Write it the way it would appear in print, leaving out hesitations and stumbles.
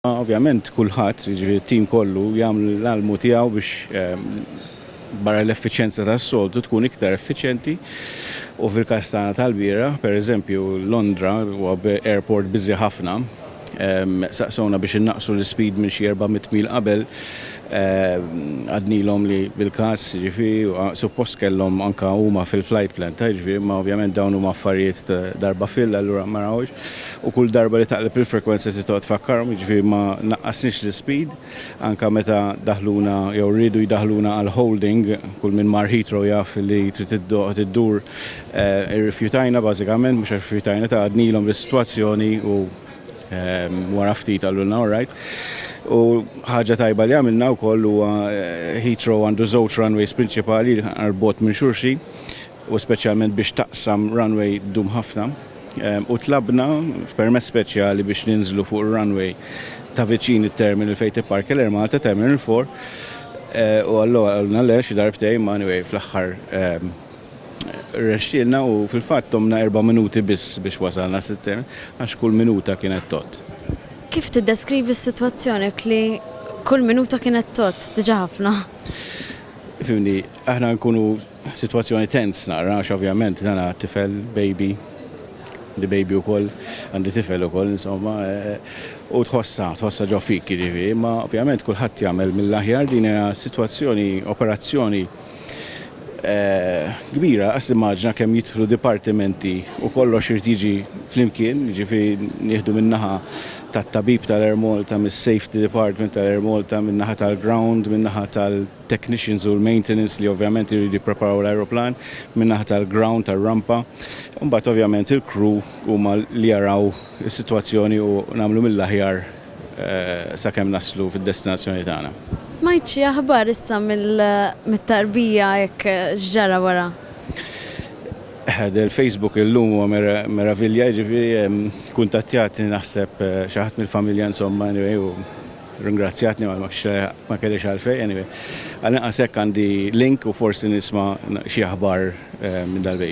Ovvjament kulħadd, jiġifieri t-tim kollu, jagħmel l-almu tiegħu biex barra l-effiċjenza tas-soltu tkun iktar effiċjenti u fil-każ tagħna tal-bieraħ, pereżempju, Londra huwa airport busy ħafna, saqsewna biex innaqqsu l-ispeed minn xi 400 mil qabel, għadnilhom li bil-każ, jiġifieri, suppost kellhom anke huma fil-flight plan ta' jiġifieri, imma ovvjament dawn huma affarijiet darba fil allura ma rawhiex. U kull darba li taqleb il-frekwenza trid toqgħod tfakkarhom, jiġifieri ma naqqasniex l-ispeed, anke meta daħluna jew riedu jdaħħluna għal holding, kull min mar Heathrow jaf li trid toqgħod iddur, irrifjutajna bażikament, mhux għax rrifjutajna ta' għadnilhom l-isitwazzjoni u wara ftit qalulna all right. U ħaġa tajba li għamilna wkoll huwa Heathrow għandu żewġ runways prinċipali 'l bogħod minn xulxin u speċjalment biex taqsam runway ddum ħafna. U tlabna permess speċjali biex ninżlu fuq ir-runway ta' viċin it-terminal fejn tipparkja l-Air Malta, Terminal 4. U allura qalulna le xi darbtejn, ma anyway fl-aħħar rnexxielna u fil-fatt domna 4 minuti biss biex wasalna sit-terminal għax kull minuta kienet tgħodd. Kif tiddeskrivi s-sitwazzjoni li kull minuta kienet tgħodd diġà ħafna? Fimni, aħna nkunu situazzjoni tens naqra, għax ovvjament dana tifel, baby, di baby u koll, għandi tifel u koll, insomma, u tħossa, tħossa ġo fik, jiġifieri, ma ovvjament kulħadd jagħmel mill-aħjar. Din hija situazzjoni, operazzjoni kbira, għax immaġina kemm jidħlu dipartimenti u kollox irid jiġi flimkien, jiġifieri nieħdu min-naħa tat-tabib tal-Air Malta, mis-safety department tal-Air Malta, min-naħa tal-ground, min-naħa tal-technicians u l-maintenance li ovvjament jridu jippreparaw l-aeroplan, min-naħa tal-ground, tal-rampa. Mbagħad ovvjament il-crew huma li jaraw is-sitwazzjoni u nagħmlu mill-aħjar sakemm naslu fid-destinazzjoni tagħna. Smajt xi aħbar issa mit-tarbija jekk x'ġara wara? Del-Facebook illum huwa meravilja, jiġifieri kuntattjatni naħseb xi ħadd mill-familja, insomma, anyway, u ringrazzjatni, ma kellix għalfejn, anyway. Għal-inqas hekk għandi link u forsi nisma' xi aħbar minn dal-baby.